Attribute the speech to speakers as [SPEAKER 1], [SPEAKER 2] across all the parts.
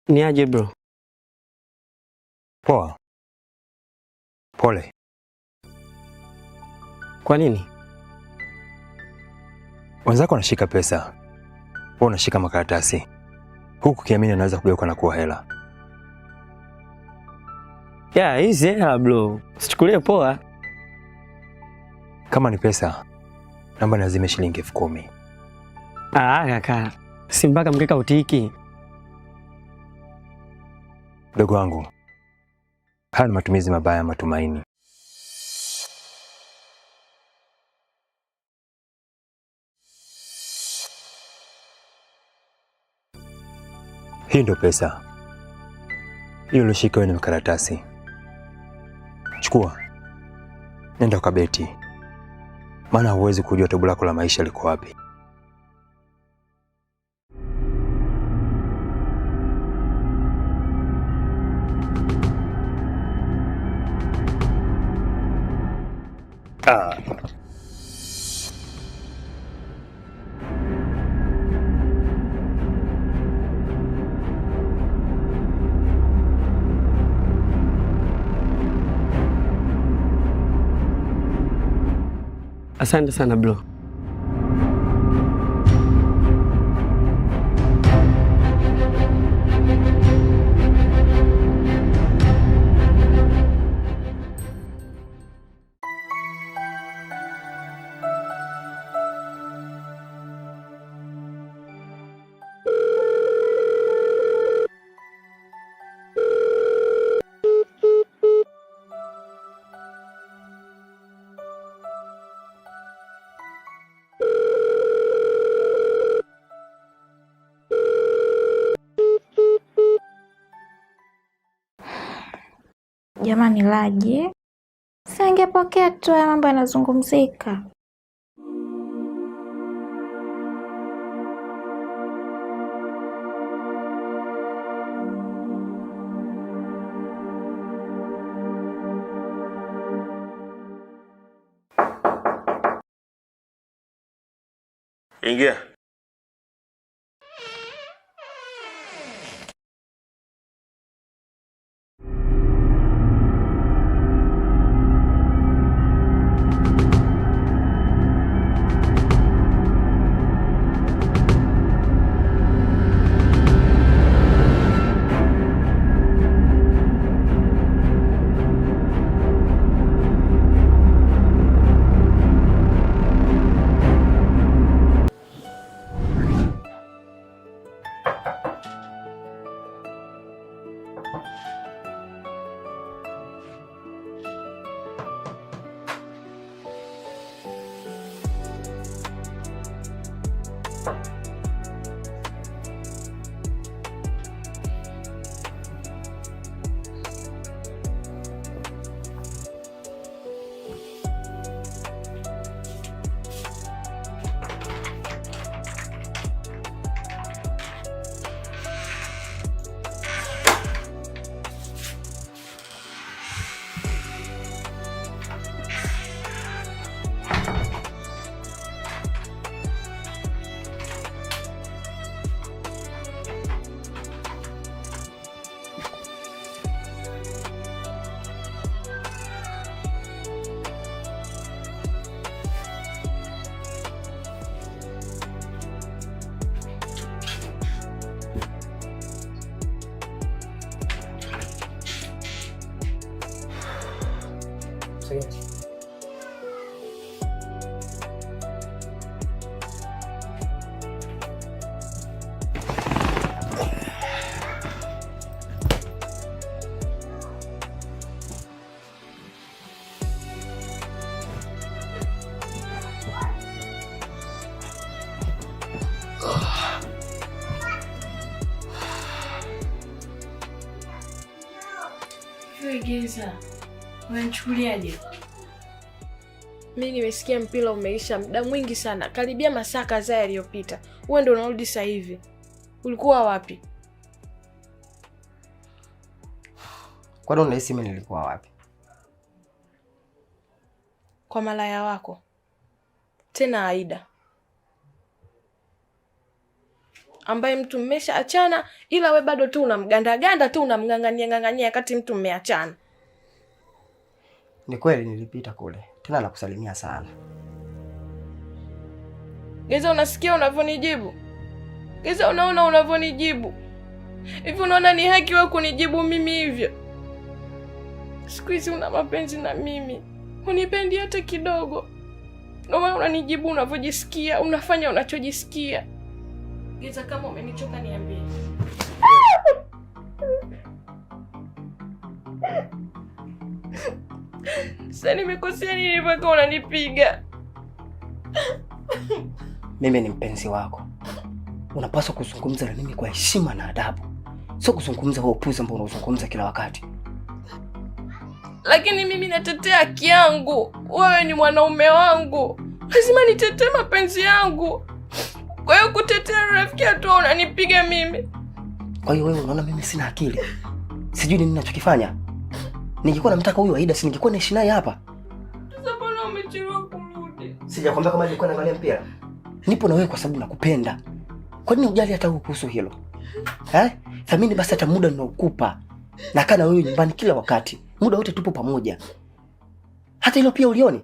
[SPEAKER 1] Ni aje bro?
[SPEAKER 2] Poa. Pole.
[SPEAKER 1] Kwa nini?
[SPEAKER 2] Wenzako wanashika pesa, wewe unashika makaratasi, huku ukiamini anaweza kugeuka na kuwa hela.
[SPEAKER 1] Yeah, hizi hela bro, usichukulie poa.
[SPEAKER 2] Kama ni pesa, naomba niazime shilingi 10,000.
[SPEAKER 1] Ah, kaka, si mpaka mkeka utiki.
[SPEAKER 2] Mdogo wangu, haya ni matumizi mabaya ya matumaini. Hii ndio pesa. Hiyo ulioshika wewe ni makaratasi. Chukua, nenda ukabeti, maana huwezi kujua tobo lako la maisha liko wapi. Ah.
[SPEAKER 1] Asante sana bro.
[SPEAKER 3] Jamani Laji, si angepokea tu haya mambo yanazungumzika.
[SPEAKER 4] Ingia.
[SPEAKER 5] Geza, unanichukuliaje? Mi nimesikia mpira umeisha muda mwingi sana, karibia masaa kadhaa yaliyopita. Wewe ndio unarudi sasa hivi, ulikuwa wapi?
[SPEAKER 6] Kwani unahisi mimi nilikuwa wapi?
[SPEAKER 5] Kwa malaya wako tena Aida. Ambaye mtu mmeshaachana ila we bado tu unamgandaganda tu unamng'ang'ania ng'ang'ania wakati mtu mmeachana.
[SPEAKER 6] Ni kweli nilipita kule. Tena nakusalimia sana.
[SPEAKER 5] Geza, unasikia unavyonijibu? Geza, unaona unavyonijibu? Hivi unaona ni haki wewe kunijibu mimi hivyo? Siku hizi una mapenzi na mimi, hunipendi hata kidogo. Ndio maana unanijibu unavyojisikia, unafanya unachojisikia. Geza, kama umenichoka niambie. Sasa nimekosea nini mpaka unanipiga?
[SPEAKER 6] Mimi ni mpenzi wako. Unapaswa kuzungumza na mimi kwa heshima na adabu, sio kuzungumza kwa upuzi ambao unaozungumza kila wakati.
[SPEAKER 5] Lakini mimi natetea haki yangu. Wewe ni mwanaume wangu, lazima nitetee mapenzi yangu. Kwa hiyo kutetea rafiki tu unanipiga mimi.
[SPEAKER 6] Kwa hiyo wewe unaona mimi sina akili, sijui nini ninachokifanya? Ningekuwa namtaka huyu Aida, si ningekuwa naishi naye hapa?
[SPEAKER 5] Sasa mbona umechelewa kurudi?
[SPEAKER 6] Sijakwambia kama nilikuwa naangalia mpira? Nipo na wewe kwa sababu nakupenda. Kwa nini hujali hata kuhusu hilo? Eh? Thamini basi hata muda ninaokupa. Nakaa na wewe nyumbani kila wakati. Muda wote tupo pamoja. Hata hilo pia ulioni?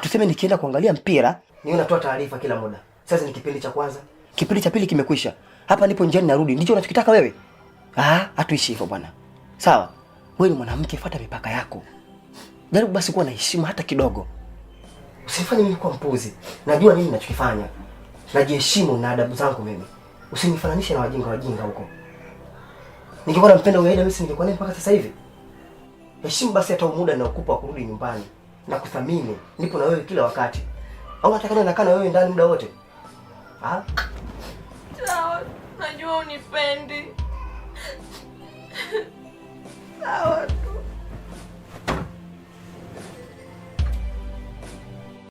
[SPEAKER 6] Tuseme nikienda kuangalia mpira, niwe natoa taarifa kila muda. Sasa ni kipindi cha kwanza, kipindi cha pili kimekwisha. Hapa nipo njiani narudi. Ndicho unachokitaka wewe? Ah, hatuishi hivyo bwana. Sawa. Wewe ni mwanamke, fuata mipaka yako. Jaribu basi kuwa na heshima hata kidogo. Usifanye mimi kuwa mpuzi. Najua nini ninachokifanya. Najiheshimu na adabu zangu mimi. Usinifananishe na wajinga wajinga huko. Ningekuwa nampenda huyo Aida mimi singekuwa naye mpaka sasa hivi. Heshimu basi hata muda ninaokupa kurudi nyumbani na kuthamini. Nipo na wewe kila wakati. Au nataka niwe nakaa na wewe ndani muda wote? Ah?
[SPEAKER 5] Sawa, najua unipendi. Sawa tu.